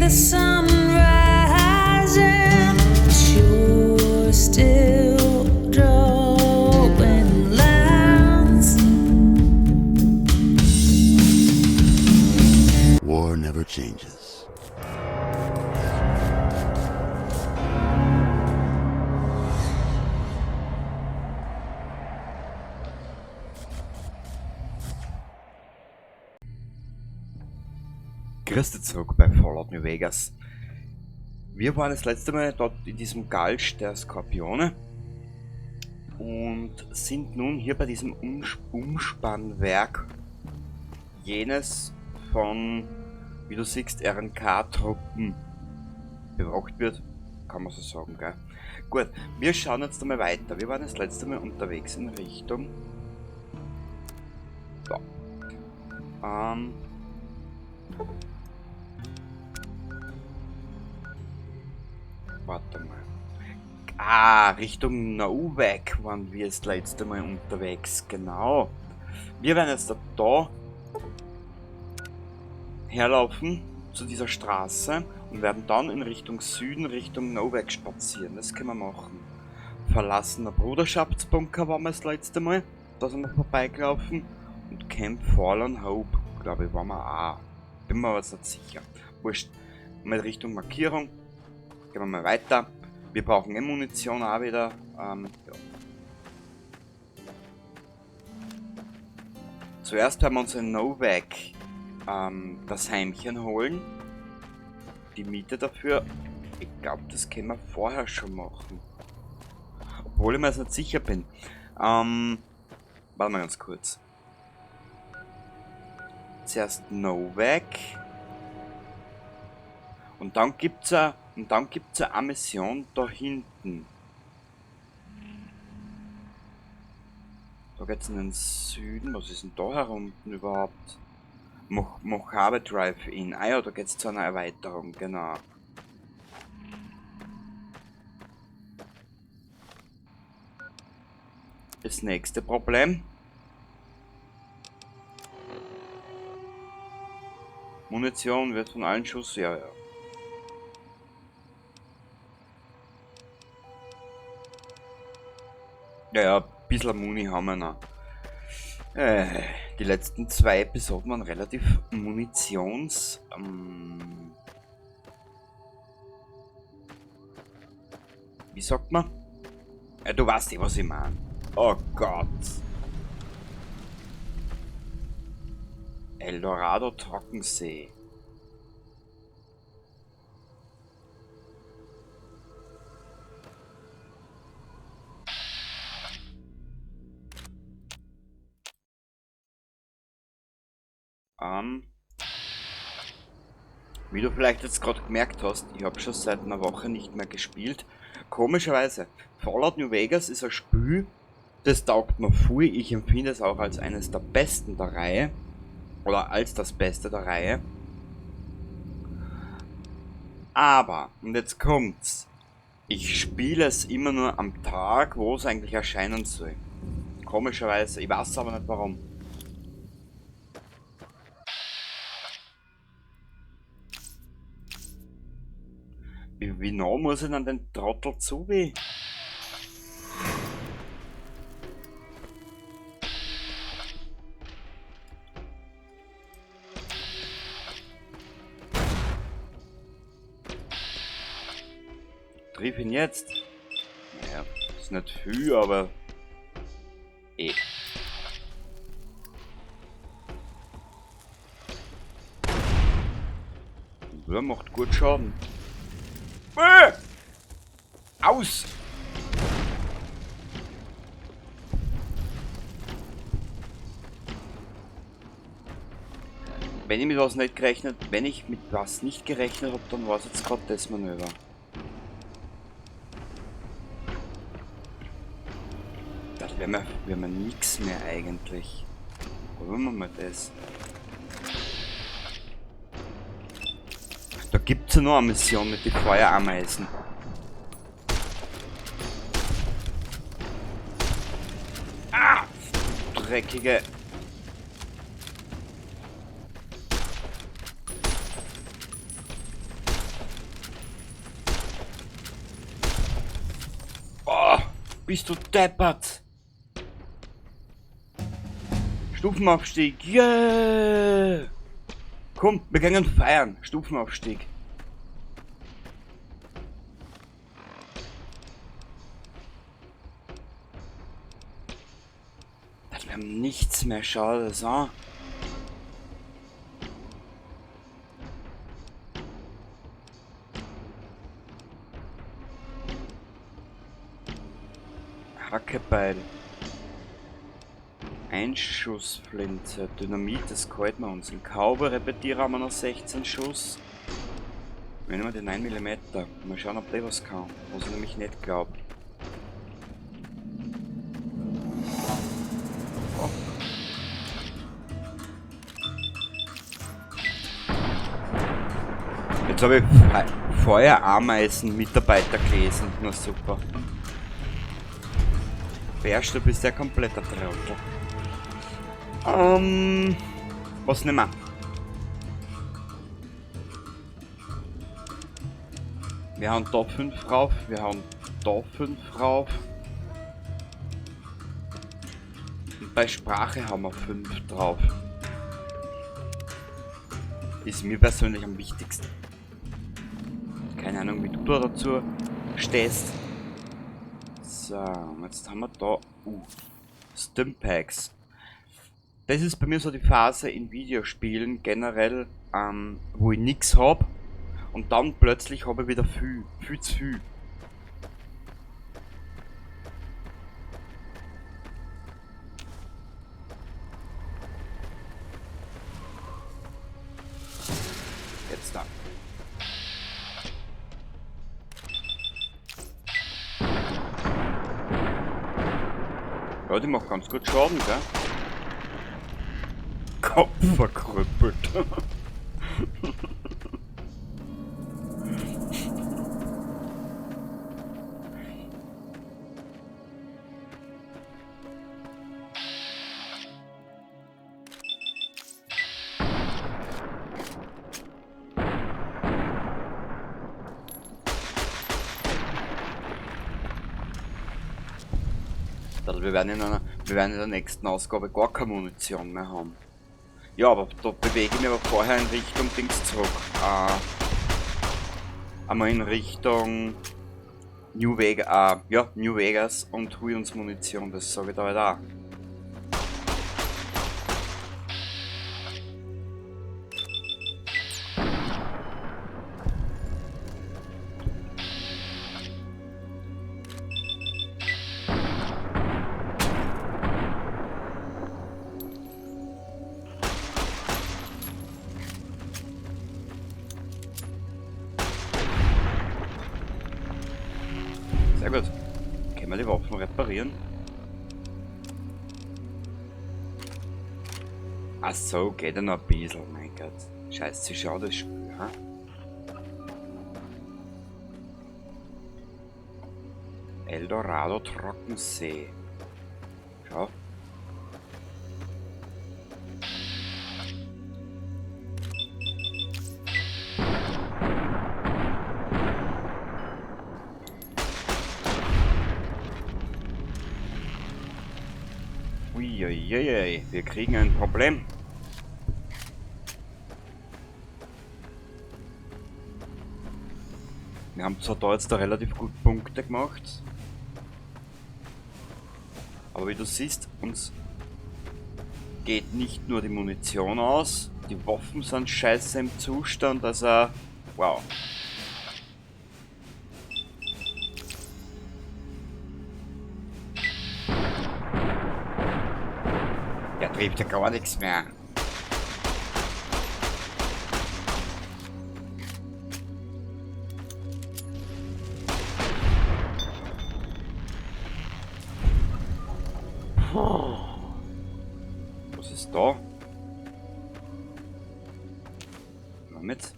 the sun rising, but you're still drawing lines. War never changes. Grüß dich zurück bei Fallout New Vegas. Wir waren das letzte Mal dort in diesem Gulch der Skorpione und sind nun hier bei diesem Umspannwerk jenes von, wie du siehst, R N K-Truppen bewacht wird, kann man so sagen, gell? Gut, wir schauen jetzt einmal weiter. Wir waren das letzte Mal unterwegs in Richtung da. Warte mal. Richtung Novac waren wir das letzte Mal unterwegs. Genau. Wir werden jetzt da herlaufen zu dieser Straße und werden dann in Richtung Süden, Richtung Novac spazieren. Das können wir machen. Verlassener Bruderschaftsbunker waren wir das letzte Mal. Da sind wir vorbeigelaufen. Und Camp Forlorn Hope, glaube ich, waren wir auch. Bin mir aber jetzt nicht sicher. Wurscht. Mal Richtung Markierung. Gehen wir mal weiter. Wir brauchen eh Munition auch wieder. Ja. Zuerst werden wir uns in Novac das Heimchen holen. Die Miete dafür, ich glaub, das können wir vorher schon machen. Obwohl ich mir jetzt nicht sicher bin. Warte mal ganz kurz. Zuerst Novac. Und dann gibt's ja, und dann gibt's ja eine Mission da hinten. Da geht's in den Süden. Was ist denn da herunten überhaupt? Mojave Drive-In. Ah ja, da geht's zu einer Erweiterung, genau. Das nächste Problem. Munition wird von allen Schuss, ja, ja. Ja, ja, ein bisschen Muni haben wir noch. Die letzten zwei Episoden waren relativ munitions-, wie sagt man? Ja, du weißt eh, was ich mein. Oh Gott. Eldorado Trockensee. Wie du vielleicht jetzt grad gemerkt hast, ich hab schon seit einer Woche nicht mehr gespielt. Komischerweise, Fallout New Vegas ist ein Spiel, das taugt mir viel. Ich empfinde es auch als eines der besten der Reihe. Oder als das Beste der Reihe. Aber, und jetzt kommt's, ich spiele es immer nur am Tag, wo es eigentlich erscheinen soll. Komischerweise, ich weiß aber nicht warum. Wie nah muss ich denn den Trottel zu wie? Triff ihn jetzt? Naja, ist nicht viel, aber eh. Ja, macht gut Schaden. Aus! Wenn ich mit was nicht gerechnet, wenn ich mit was nicht gerechnet hab, dann war's jetzt grad das Manöver. Das wär mir nix mehr eigentlich. Probieren wir mal das. Da gibt's ja noch eine Mission mit den Feuerameisen. Ah! Dreckige. Bist du deppert? Stufenaufstieg, yeah! Komm, wir gehen feiern. Stufenaufstieg. Wir haben nichts mehr, schau dir das an. Hackebeil. Einschussflinte, Dynamit, das gefällt mir uns. Ein Cowboy-Repetierer haben wir noch 16 Schuss. Wir nehmen den 9 Millimeter. Mal schauen, ob der was kann. Was ich nämlich nicht glaub. Oh. Jetzt habe ich Feuerameisen-Mitarbeiter gelesen. Na super. Bärsch, du bist ja kompletter Trottel. Was nehmen wir? Wir haben da 5 rauf, wir haben da 5 rauf. Und bei Sprache haben wir 5 drauf. Ist mir persönlich am wichtigsten. Keine Ahnung, wie du da dazu stehst. So, jetzt haben wir da Stimpacks. Das ist bei mir so die Phase in Videospielen generell, wo ich nix hab und dann plötzlich hab ich wieder viel, viel zu viel. Jetzt da. Ja, die macht ganz gut Schaden, gell? Kopf verkrüppelt. Wir werden in der nächsten Ausgabe gar keine Munition mehr haben. Ja, aber da bewege ich mich aber vorher in Richtung Dings zurück. Einmal in Richtung New Vegas, ja, New Vegas und hol uns Munition, das sag ich da halt auch. Sehr gut. Können wir die Waffen reparieren? Ach so, geht ja noch ein bisschen, mein Gott. Scheiße, schau das Spiel, ha? Eldorado Trockensee. Schau. Uiuiui, wir kriegen ein Problem. Wir haben zwar da jetzt da relativ gut Punkte gemacht, aber wie du siehst, uns geht nicht nur die Munition aus, die Waffen sind scheiße im Zustand, also wow. Der trifft ja gar nichts mehr. Was ist da? Mal mit.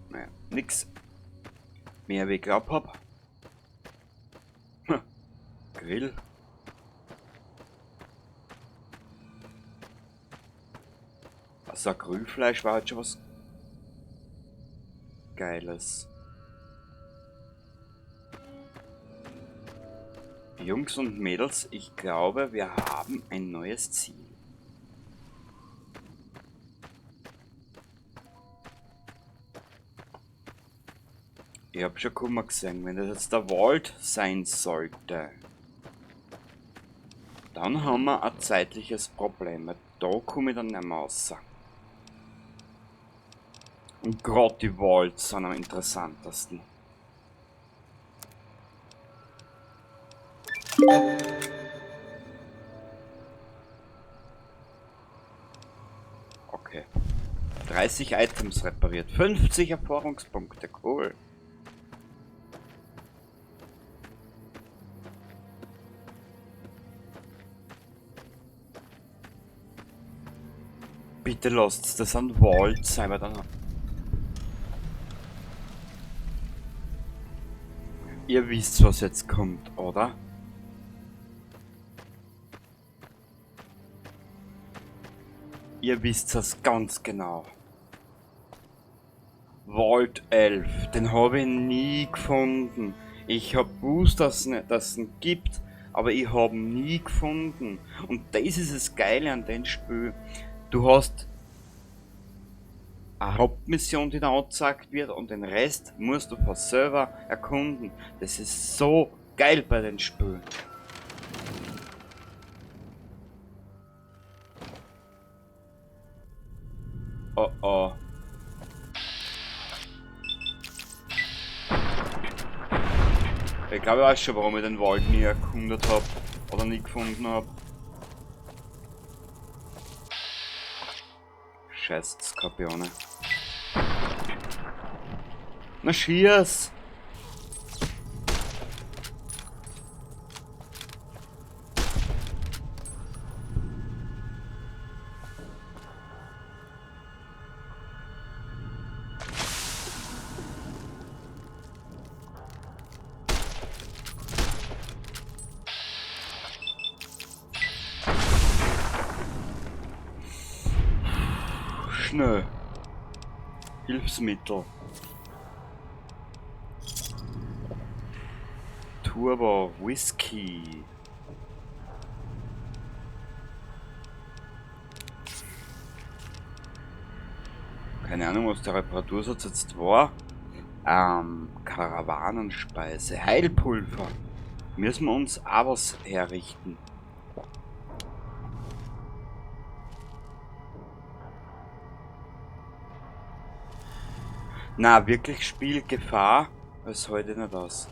Naja, nix. Mehr wie ich glaub hab. Grill. Also Grillfleisch war halt schon was Geiles. Jungs und Mädels, ich glaube, wir haben ein neues Ziel. Ich hab schon Kummer gesehen, wenn das jetzt der Vault sein sollte, dann haben wir ein zeitliches Problem, weil da komme ich dann nicht mehr raus. Und grad die Vaults sind am interessantesten. Okay. 30 Items repariert, 50 Erfahrungspunkte, cool. Bitte lasst das an Vault sein, weil dann... Ihr wisst, was jetzt kommt, oder? Ihr wisst das ganz genau. Vault 11, den habe ich nie gefunden. Ich hab gewusst, dass es ihn gibt, aber ich hab ihn nie gefunden. Und das ist das Geile an dem Spiel. Du hast eine Hauptmission, die da angezeigt wird, und den Rest musst du von selber erkunden. Das ist so geil bei den Spielen. Oh oh. Ich glaube, ich weiß schon, warum ich den Wald nie erkundet hab oder nie gefunden hab. Scheiß Skorpione. Na schieß! Schnell. Hilfsmittel. Turbo Whisky. Keine Ahnung, was der Reparatursatz jetzt war. Karawanenspeise. Heilpulver. Müssen wir uns auch was herrichten. Na, wirklich Spielgefahr? Das halte ich nicht aus.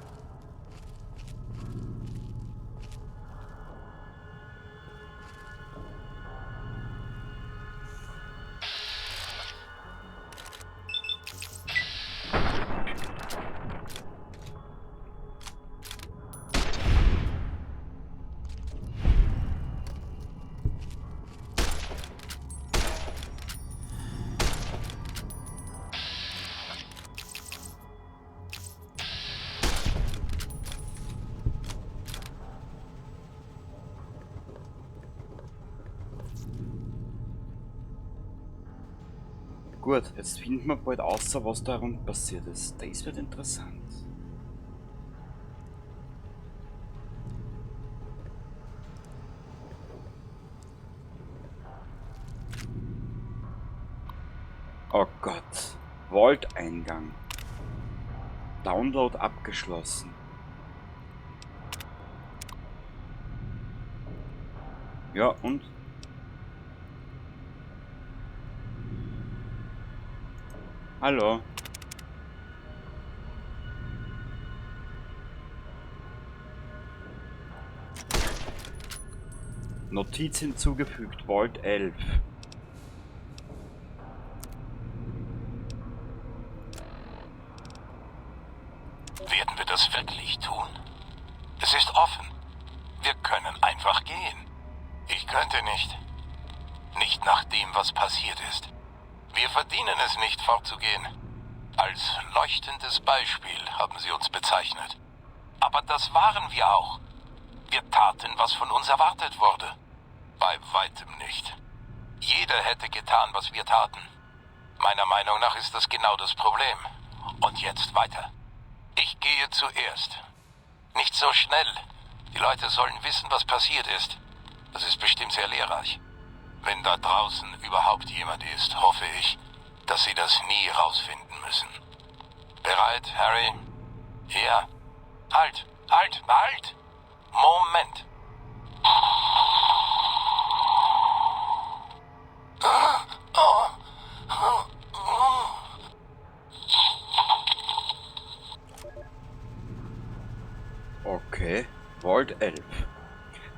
Gut, jetzt finden wir bald außer, was da rund passiert ist. Das wird interessant. Oh Gott. Vault-Eingang. Download abgeschlossen. Ja, und? Hallo. Notiz hinzugefügt, Vault 11. Werden wir das wirklich tun? Es ist offen. Wir können einfach gehen. Ich könnte nicht. Nicht nach dem, was passiert ist. Wir verdienen es nicht, fortzugehen. Als leuchtendes Beispiel haben sie uns bezeichnet. Aber das waren wir auch. Wir taten, was von uns erwartet wurde. Bei weitem nicht. Jeder hätte getan, was wir taten. Meiner Meinung nach ist das genau das Problem. Und jetzt weiter. Ich gehe zuerst. Nicht so schnell. Die Leute sollen wissen, was passiert ist. Das ist bestimmt sehr lehrreich. Wenn da draußen überhaupt jemand ist, hoffe ich, dass sie das nie rausfinden müssen. Bereit, Harry? Ja. Halt, halt, halt! Moment. Okay, Vault 11.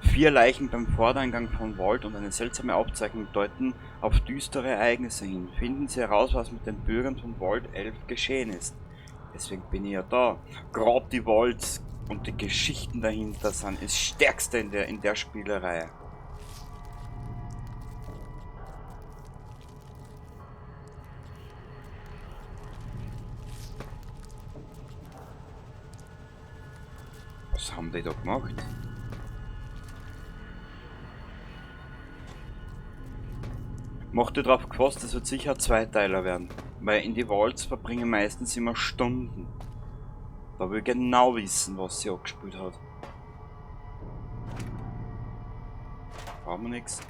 4 Leichen beim Vordereingang von Vault und eine seltsame Aufzeichnung deuten auf düstere Ereignisse hin. Finden Sie heraus, was mit den Bürgern von Vault 11 geschehen ist. Deswegen bin ich ja da. Grad die Vaults und die Geschichten dahinter sind das Stärkste in der Spielerei. Was haben die da gemacht? Mach dir drauf gefasst, das wird sicher Zweiteiler werden. Weil in die Vaults verbringe ich meistens immer Stunden. Da will ich genau wissen, was sie abgespielt hat. Brauchen wir nix.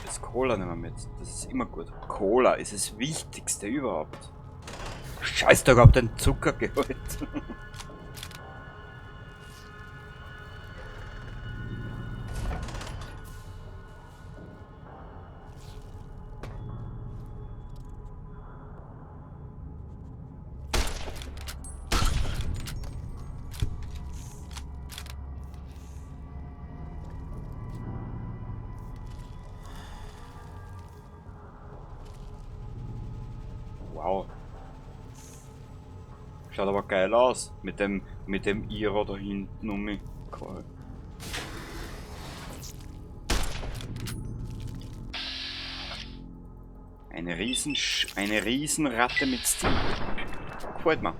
Das Cola nehmen wir mit. Das ist immer gut. Cola ist das Wichtigste überhaupt. Scheiß doch auf den Zuckergehalt. Wow. Schaut aber geil aus. Mit dem Iro da hinten um mich. Cool. Eine Riesenratte mit Stil. Gefällt mir.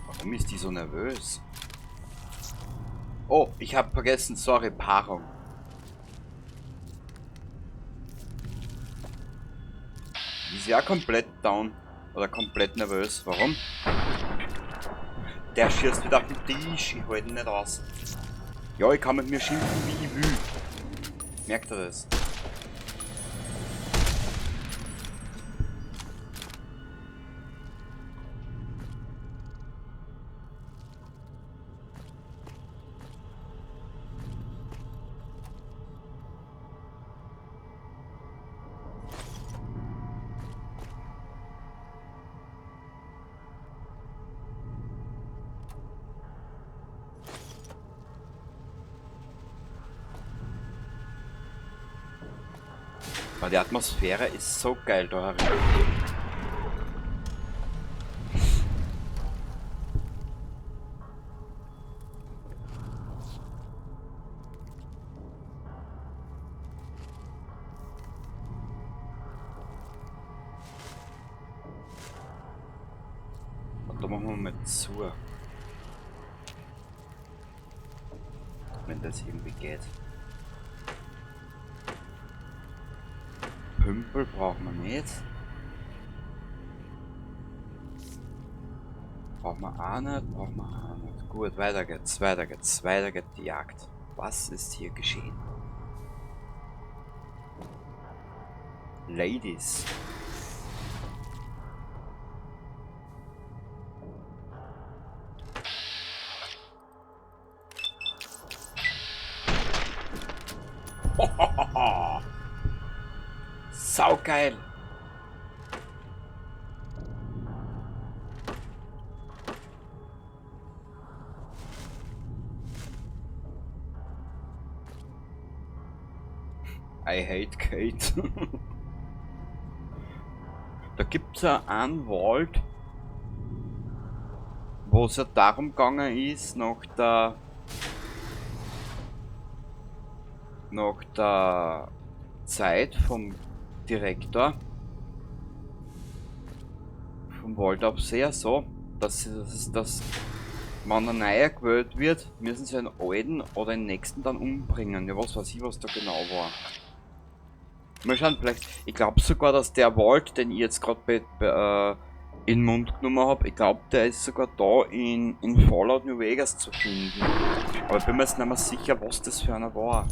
Warum ist die so nervös? Oh, ich hab vergessen, sorry, Paarung. Die ist ja komplett down. Oder komplett nervös. Warum? Der schießt wieder auf den Tisch. Ich halte ihn nicht aus. Ja, ich kann mit mir schimpfen, wie ich will. Merkt ihr das? Aber die Atmosphäre ist so geil da herin. Und da machen wir mal zu. Wenn das irgendwie geht. Pümpel brauchen wir nicht. Brauchen wir auch nicht, brauchen wir auch nicht. Gut, weiter geht's, weiter geht's, weiter geht die Jagd. Was ist hier geschehen? Ladies. Hohoho. Saugeil! I hate Kate. Da gibt's ja einen Vault, wo es ja darum gegangen ist, nach der Zeit vom Direktor vom Vault-Aufseher, so, dass wenn er neuer gewählt wird, müssen sie einen alten oder den nächsten dann umbringen. Ja, was weiß ich, was da genau war. Mal schauen, vielleicht. Ich glaube sogar, dass der Vault, den ich jetzt gerade in den Mund genommen habe, ich glaube, der ist sogar da in Fallout New Vegas zu finden. Aber ich bin mir jetzt nicht mehr sicher, was das für einer war.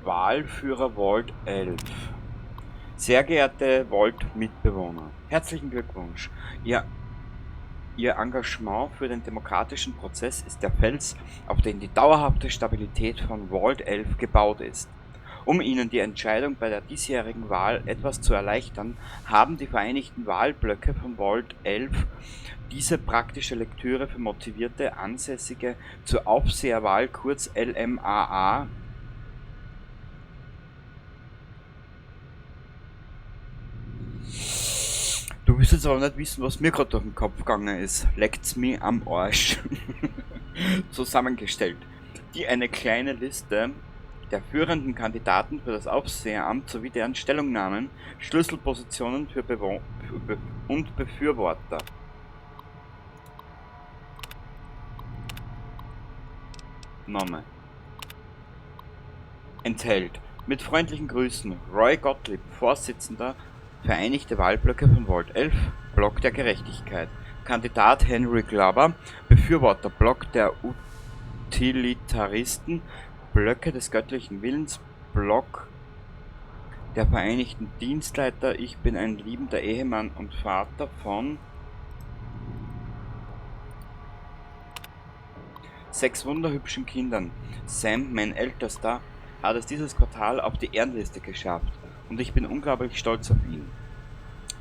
Wahlführer Vault 11. Sehr geehrte Vault-Mitbewohner, herzlichen Glückwunsch. Ihr Engagement für den demokratischen Prozess ist der Fels, auf den die dauerhafte Stabilität von Vault 11 gebaut ist. Um Ihnen die Entscheidung bei der diesjährigen Wahl etwas zu erleichtern, haben die Vereinigten Wahlblöcke von Vault 11 diese praktische Lektüre für motivierte Ansässige zur Aufseherwahl, kurz LMAA, Du wirst jetzt aber nicht wissen, was mir gerade durch den Kopf gegangen ist. Leckt's mir am Arsch. Zusammengestellt. Die eine kleine Liste der führenden Kandidaten für das Aufseheramt sowie deren Stellungnahmen, Schlüsselpositionen für und Befürworter. Name. Enthält. Mit freundlichen Grüßen, Roy Gottlieb, Vorsitzender Vereinigte Wahlblöcke von Vault 11, Block der Gerechtigkeit. Kandidat Henry Glover, Befürworter Block der Utilitaristen, Blöcke des göttlichen Willens, Block der Vereinigten Dienstleiter. Ich bin ein liebender Ehemann und Vater von 6 wunderhübschen Kindern. Sam, mein Ältester, hat es dieses Quartal auf die Ehrenliste geschafft und ich bin unglaublich stolz auf ihn.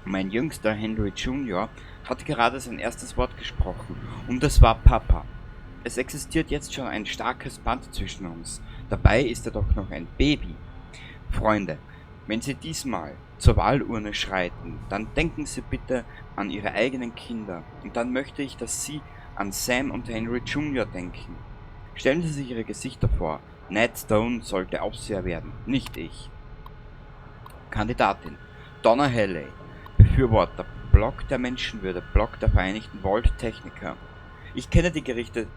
Mein Jüngster, Henry Junior, hat gerade sein erstes Wort gesprochen und es war Papa. Es existiert jetzt schon ein starkes Band zwischen uns. Dabei ist er doch noch ein Baby. Freunde, wenn Sie diesmal zur Wahlurne schreiten, dann denken Sie bitte an Ihre eigenen Kinder. Und dann möchte ich, dass Sie an Sam und Henry Junior denken. Stellen Sie sich Ihre Gesichter vor. Ned Stone sollte Aufseher werden, nicht ich. Kandidatin Donna Halley, Befürworter, Block der Menschenwürde, Block der Vereinigten Vault-Techniker. Ich kenne die Gerüchte,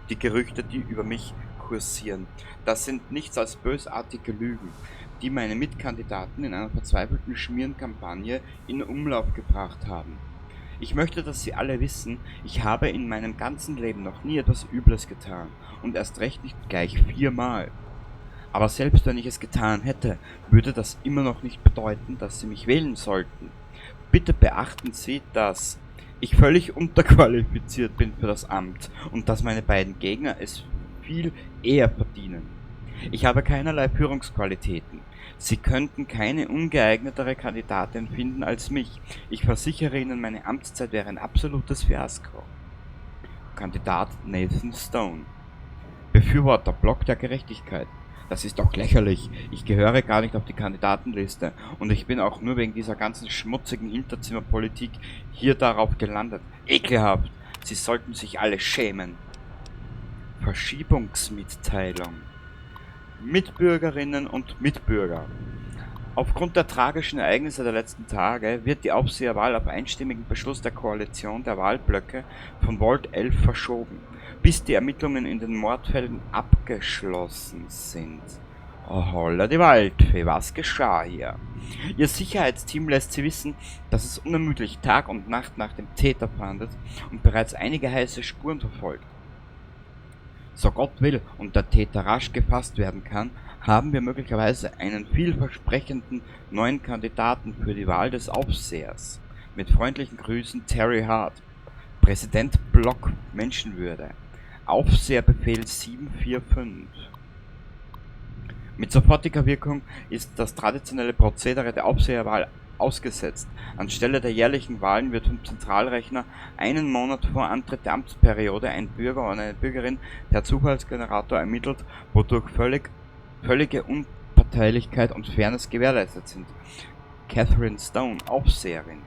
die über mich kursieren. Das sind nichts als bösartige Lügen, die meine Mitkandidaten in einer verzweifelten Schmierenkampagne in Umlauf gebracht haben. Ich möchte, dass Sie alle wissen, ich habe in meinem ganzen Leben noch nie etwas Übles getan und erst recht nicht gleich 4-mal. Aber selbst wenn ich es getan hätte, würde das immer noch nicht bedeuten, dass Sie mich wählen sollten. Bitte beachten Sie, dass ich völlig unterqualifiziert bin für das Amt und dass meine beiden Gegner es viel eher verdienen. Ich habe keinerlei Führungsqualitäten. Sie könnten keine ungeeignetere Kandidatin finden als mich. Ich versichere Ihnen, meine Amtszeit wäre ein absolutes Fiasko. Kandidat Nathan Stone. Befürworter Block der Gerechtigkeit. Das ist doch lächerlich. Ich gehöre gar nicht auf die Kandidatenliste und ich bin auch nur wegen dieser ganzen schmutzigen Hinterzimmerpolitik hier darauf gelandet. Ekelhaft! Sie sollten sich alle schämen. Verschiebungsmitteilung. Mitbürgerinnen und Mitbürger. Aufgrund der tragischen Ereignisse der letzten Tage wird die Aufseherwahl auf einstimmigen Beschluss der Koalition der Wahlblöcke von Vault 11 verschoben, bis die Ermittlungen in den Mordfällen abgeschlossen sind. Oh, holla die Waldfee, was geschah hier? Ihr Sicherheitsteam lässt sie wissen, dass es unermüdlich Tag und Nacht nach dem Täter fahndet und bereits einige heiße Spuren verfolgt. So Gott will und der Täter rasch gefasst werden kann, haben wir möglicherweise einen vielversprechenden neuen Kandidaten für die Wahl des Aufsehers. Mit freundlichen Grüßen, Terry Hart, Präsident Block Menschenwürde. Aufseherbefehl 745. Mit sofortiger Wirkung ist das traditionelle Prozedere der Aufseherwahl ausgesetzt. Anstelle der jährlichen Wahlen wird vom Zentralrechner einen Monat vor Antritt der Amtsperiode ein Bürger oder eine Bürgerin per Zufallsgenerator ermittelt, wodurch völlige Unparteilichkeit und Fairness gewährleistet sind. Catherine Stone, Aufseherin.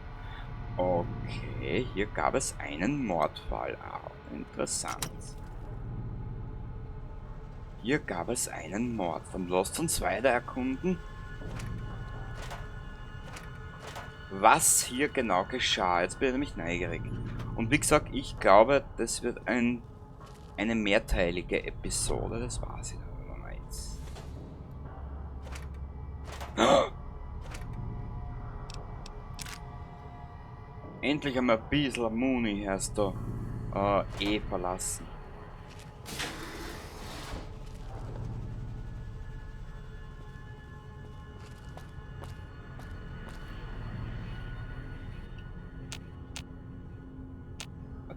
Okay, hier gab es einen Mordfall. Ah, interessant. Hier gab es einen Mord. Dann lasst uns weiter erkunden, was hier genau geschah. Jetzt bin ich nämlich neugierig. Und wie gesagt, ich glaube, das wird eine mehrteilige Episode. Das war's wieder. Jetzt. Endlich einmal ein bisschen Muni hast du verlassen.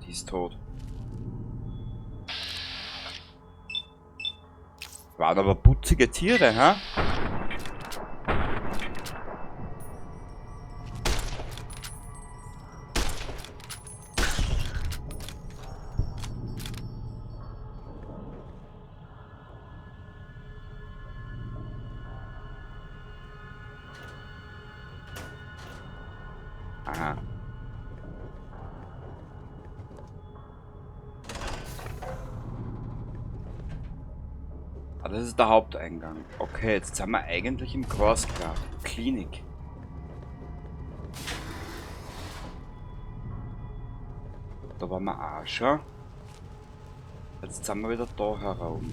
Die ist tot. Waren aber putzige Tiere, hä? Aha. Ah, das ist der Haupteingang. Okay, jetzt sind wir eigentlich im Großgrab. Klinik. Da waren wir auch schon. Jetzt sind wir wieder da herum.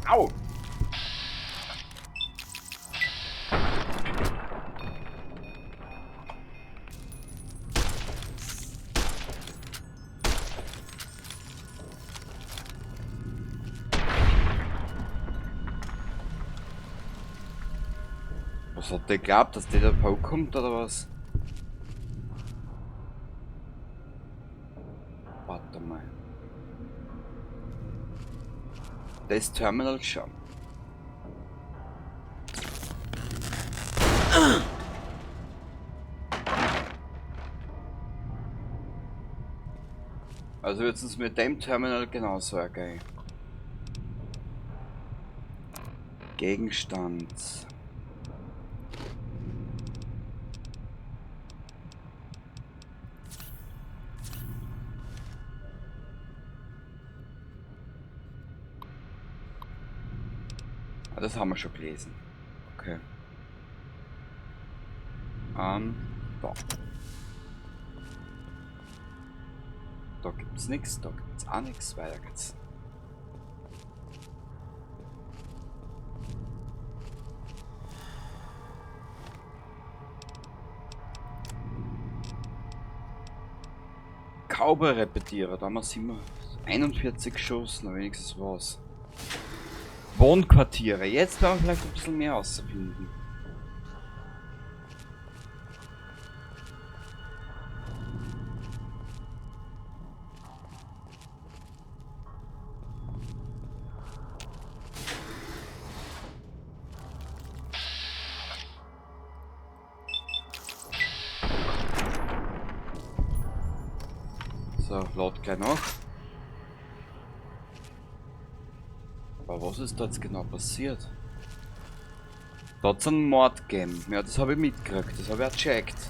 Au! Was hat der geglaubt, dass der da kommt oder was? Warte mal. Das Terminal schon. Also wird es uns mit dem Terminal genauso ergehen. Gegenstand. Ah, das haben wir schon gelesen. Okay. Da. Da gibt's nix, da gibt's auch nix. Weiter geht's. Cowboy-Repetierer, da haben wir 41 Schuss, na wenigstens was. Wohnquartiere, jetzt werden wir vielleicht ein bisschen mehr rausfinden. So, laut gleich noch. Aber was ist da jetzt genau passiert? Da hat's einen Mord gegeben. Ja, das habe ich mitgekriegt. Das habe ich auch gecheckt.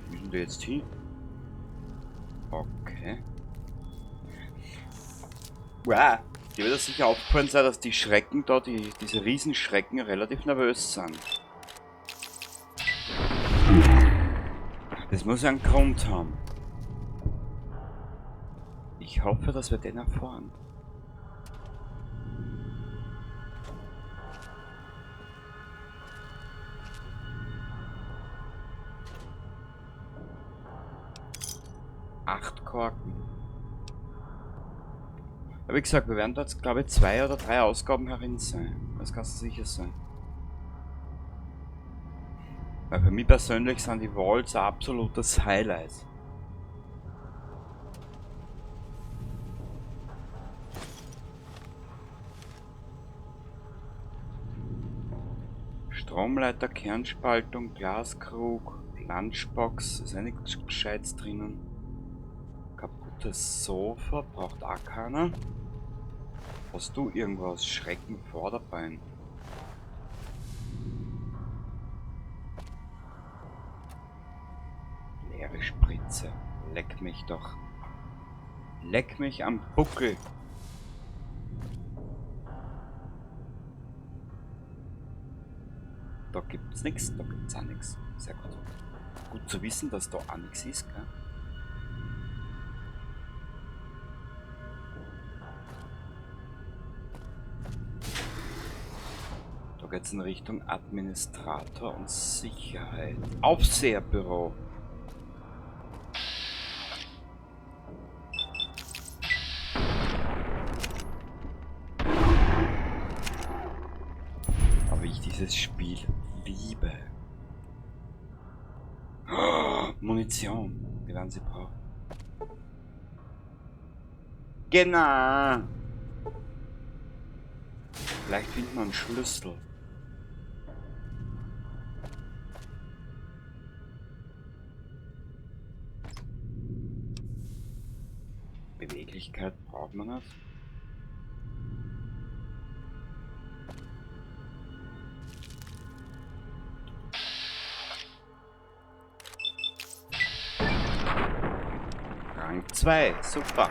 Wo sind wir jetzt hin? Okay. Wow. Dir wird das sicher aufgefallen sein, dass die Schrecken da, diese Riesenschrecken, relativ nervös sind. Das muss ja einen Grund haben. Ich hoffe, dass wir den erfahren. 8 Korken. Aber wie gesagt, wir werden dort, glaube ich, 2 oder 3 Ausgaben herin sein. Das kannst du sicher sein. Weil für mich persönlich sind die Vaults ein absolutes Highlight. Stromleiter, Kernspaltung, Glaskrug, Lunchbox, ist auch nichts Gescheites drinnen. Kaputtes Sofa, braucht auch keiner. Hast du irgendwas? Schrecken Vorderbein. Leere Spritze. Leck mich doch. Leck mich am Buckel. Da gibt's nix, da gibt's auch nix. Sehr gut. Gut zu wissen, dass da auch nix ist, gell? Da geht's in Richtung Administrator und Sicherheit. Aufseherbüro. Aber ich dieses Spiel liebe. Oh, Munition. Wir werden sie brauchen. Genau. Vielleicht findet man einen Schlüssel. Beweglichkeit braucht man nicht. Rang 2, super.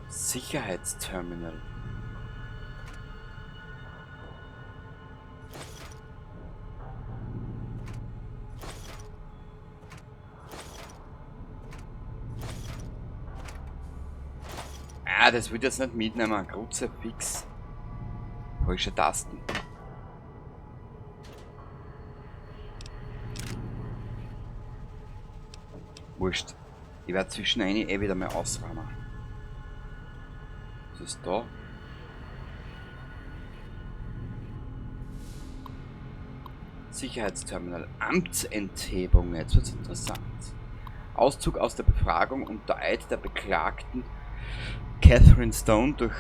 Sicherheitsterminal. Ah, das wird jetzt nicht mitnehmen. Kruzifix. Falsche Tasten. Wurscht. Ich werde zwischen eine eh wieder mal ausräumen. Was ist da? Sicherheitsterminal. Amtsenthebung. Jetzt wird's interessant. Auszug aus der Befragung unter Eid der Beklagten Catherine Stone durch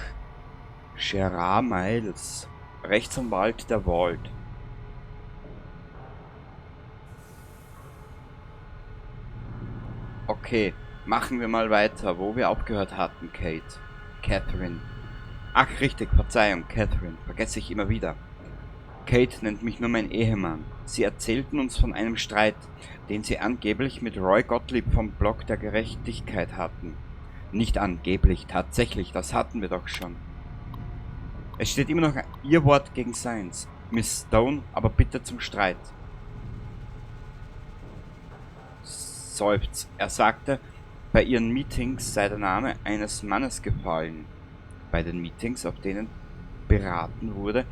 Gerard Miles, Rechtsanwalt der Vault. Okay, machen wir mal weiter, wo wir aufgehört hatten, Kate. Catherine. Ach, richtig, Verzeihung, Catherine. Vergesse ich immer wieder. Kate nennt mich nur mein Ehemann. Sie erzählten uns von einem Streit, den sie angeblich mit Roy Gottlieb vom Block der Gerechtigkeit hatten. Nicht angeblich, tatsächlich, das hatten wir doch schon. Es steht immer noch ihr Wort gegen seins. Miss Stone, aber bitte zum Streit. Seufz. Er sagte, bei ihren Meetings sei der Name eines Mannes gefallen. Bei den Meetings, auf denen beraten wurde,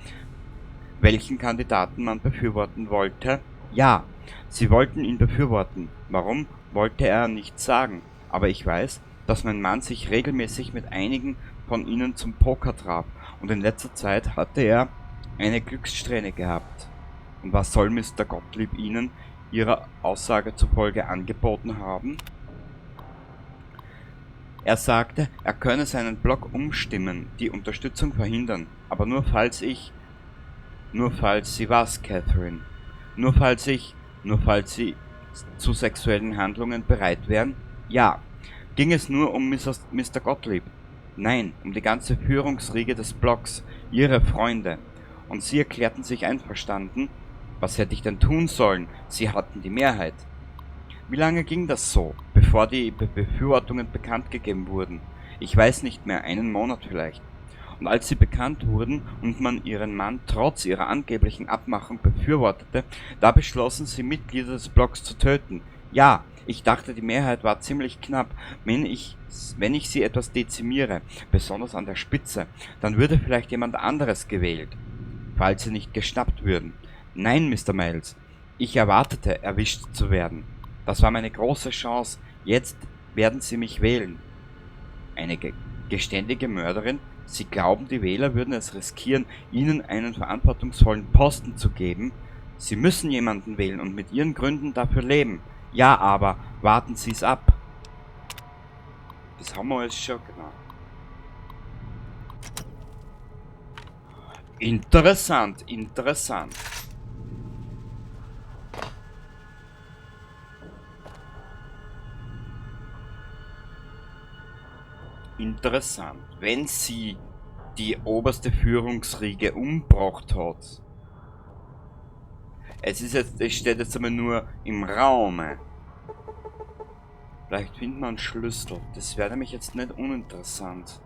welchen Kandidaten man befürworten wollte. Ja, sie wollten ihn befürworten. Warum, wollte er nicht sagen. Aber ich weiß, dass mein Mann sich regelmäßig mit einigen von ihnen zum Poker traf und in letzter Zeit hatte er eine Glückssträhne gehabt. Und was soll Mister Gottlieb Ihnen Ihrer Aussage zufolge angeboten haben? Er sagte, er könne seinen Block umstimmen, die Unterstützung verhindern, aber nur falls ich... Nur falls sie was, Catherine. Nur falls ich... Nur falls sie zu sexuellen Handlungen bereit wären? Ja. Ging es nur um Mister Gottlieb? Nein, um die ganze Führungsriege des Blocks, ihre Freunde. Und sie erklärten sich einverstanden. Was hätte ich denn tun sollen? Sie hatten die Mehrheit. Wie lange ging das so, bevor die Befürwortungen bekannt gegeben wurden? Ich weiß nicht mehr, einen Monat vielleicht. Und als sie bekannt wurden und man ihren Mann trotz ihrer angeblichen Abmachung befürwortete, da beschlossen sie, Mitglieder des Blocks zu töten. Ja, ich dachte, die Mehrheit war ziemlich knapp. Wenn ich sie etwas dezimiere, besonders an der Spitze, dann würde vielleicht jemand anderes gewählt, falls sie nicht geschnappt würden. Nein, Mister Miles, ich erwartete, erwischt zu werden. Das war meine große Chance. Jetzt werden sie mich wählen. Eine geständige Mörderin? Sie glauben, die Wähler würden es riskieren, Ihnen einen verantwortungsvollen Posten zu geben? Sie müssen jemanden wählen und mit Ihren Gründen dafür leben. Ja, aber warten Sie's ab. Das haben wir alles schon, genau. Interessant, interessant. Interessant. Wenn sie die oberste Führungsriege umgebracht hat. Es steht jetzt einmal nur im Raume. Vielleicht findet man einen Schlüssel. Das wäre nämlich jetzt nicht uninteressant.